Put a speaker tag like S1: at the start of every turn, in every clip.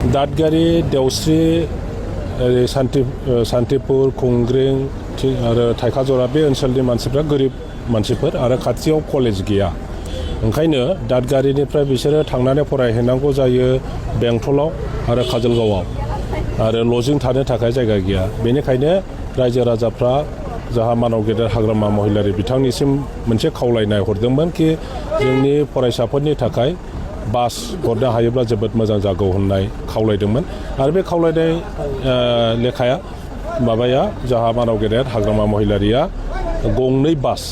S1: दादगारि देवस्रि सान्तिपुर खुंग्रिं आरो थाइखाजरा बे ओनसोलनि मानसिफ्रा गोरिब मानसिफोर आरो खाथियाव कलेज गैया ओंखायनो दादगारिनिफ्राय बिसोरो थांनानै फरायहैनांगौ जायो बेंटलाव आरो काजलगावआव आरो लजिं थानो थाखाय जायगा गैया बेनिखायनो रायजो राजाफ्रा जाहा मानव गेदेर हाग्रामा महिलारि बिथांनिसिम मोनसे खावलायनाय हरदोंमोन कि जोंनि फरायसाफोरनि थाखाय बास हरनो हायोब्ला जोबोद मोजां जागौ होननाय खावलायदोंमोन आरो बे खावलायनाय लेखाया माबाया जाहा मानव गेदेर हाग्रामा महिलारिया गंनै बास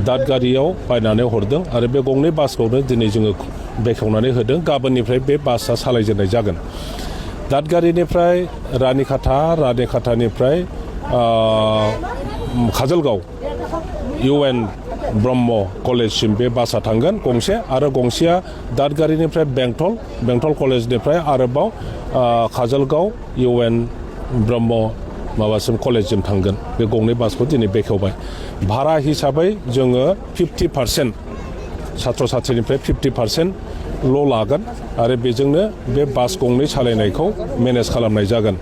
S1: दादगारियाव बायनानै हरदों आरो बे गंनै बासखौनो दिनै जोङो बेखेवनानै होदों गाबोननिफ्राय बे बासआ सालायजेननाय जागोन दादगारिनिफ्राय रानिखाथानिफ्राय काजलगाव UN ब्रह्म कलेजसिम बे बासआ थांगोन गंसे आरो गंसेया दादगारिनिफ्राय बेंटल कलेजनिफ्राय आरोबाव काजलगाव UN ब्रह्म माबासिम कलेजसिम थांगोन बे गंनै बासखौ दिनै बेखेवबाय भारा हिसाबै जोङो 50% छात्र छात्रीनिफ्राय 50% ल' लागोन आरो बेजोंनो बे बास गंनै सालायनायखौ मेनेज खालामनाय जागोन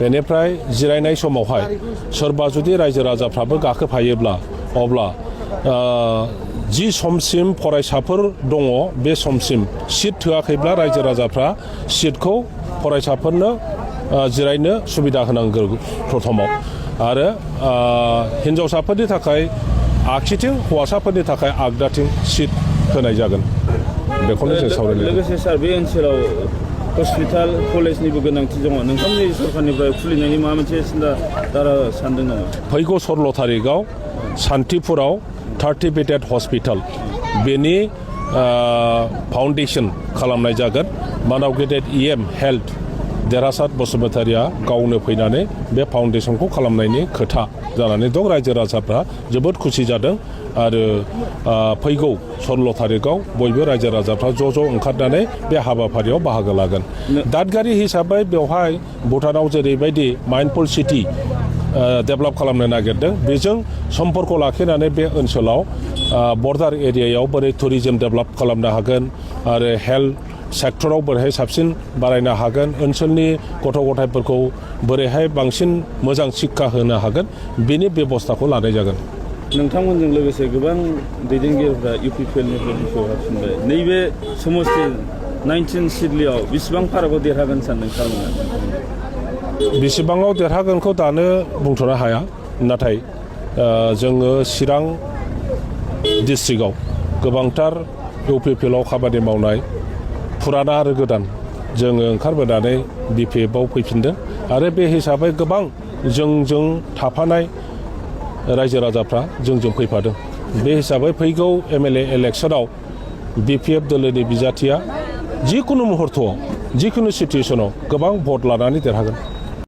S1: बेनिफ्राय जिरायनाय समावहाय सोरबा जुदि रायजो राजाफ्राबो गाखोफायोब्ला अब्ला जि समसिम फरायसाफोर दङ बे समसिम सिट थोआखैब्ला रायजो राजाफ्रा सिटखौ फरायसाफोरनो जिरायनो सुबिदा होनांगौ प्रथमाव आरो हिन्जावसाफोरनि थाखाय आगसिथिं हौवासाफोरनि थाखाय आगदाथिं सिट होनाय जागोन बेखौनो जों सावरायनो
S2: लोगोसे सार बे ओनसोलाव हस्पिटाल कलेजनिबो गोनांथि दङ नोंथांमोननि सरकारनिफ्राय खुलिनायनि माबा मोनसे सिन्था धारा सानदों नामा
S1: फैगौ 16 थारिखआव सान्तिपुराव 30 बेडेड हस्पिटाल बेनि फाउन्डेसन खालामनाय जागोन मानव गेदेर EM हेल्थ देरहासार बसुमतारिया गावनो फैनानै बे फाउन्डेसनखौ खालामनायनि खोथा जानानै दं रायजो राजाफ्रा जोबोद खुसि जादों आरो फैगौ 16 थारिखआव बयबो रायजो राजाफ्रा ज' ओंखारनानै बे हाबाफारियाव बाहागो लागोन दादगारि हिसाबै बेवहाय भुटानाव जेरैबायदि माइन्डफुल सिटि डेभेलप खालामनो नागिरदों बेजों सम्पर्क लाखिनानै बे ओनसोलाव बर्डार एरियायाव बोरै टुरिजम डेभेलप खालामनो हागोन आरो हेल्थ सेक्टराव बोरैहाय साबसिन बारायनो हागोन ओनसोलनि गथ' गथायफोरखौ बोरैहाय बांसिन मोजां शिक्षा होनो हागोन बेनि बेबस्थाखौ लानाय जागोन
S2: नोंथांमोनजों लोगोसे गोबां दैदेनगिरिफ्रा UPPLनिफ्राय बिखौ हाबफिनबाय नैबे समस्ति 19 सिडलियाव बेसेबां फारागआव देरहागोन सान नोंथांमोना
S1: बेसेबाङाव देरहागोनखौ दानो बुंथ'नो हाया नाथाय जोङो चिरां डिस्ट्रिक्टआव गोबांथार UPPLआव खामानि मावनाय फुराना आरो गोदान जोङो ओंखारबोनानै BPFआव फैफिनदों आरो बे हिसाबै गोबां जोंजों थाफानाय रायजो राजाफ्रा जोंजों फैफादों बे हिसाबै फैगौ MLA इलेक्सनाव BPF दोलोनि बिजाथिया जिकुनु मुहूर्तआव जिकुनु सिटुएसनाव गोबां भट लानानै देरहागोन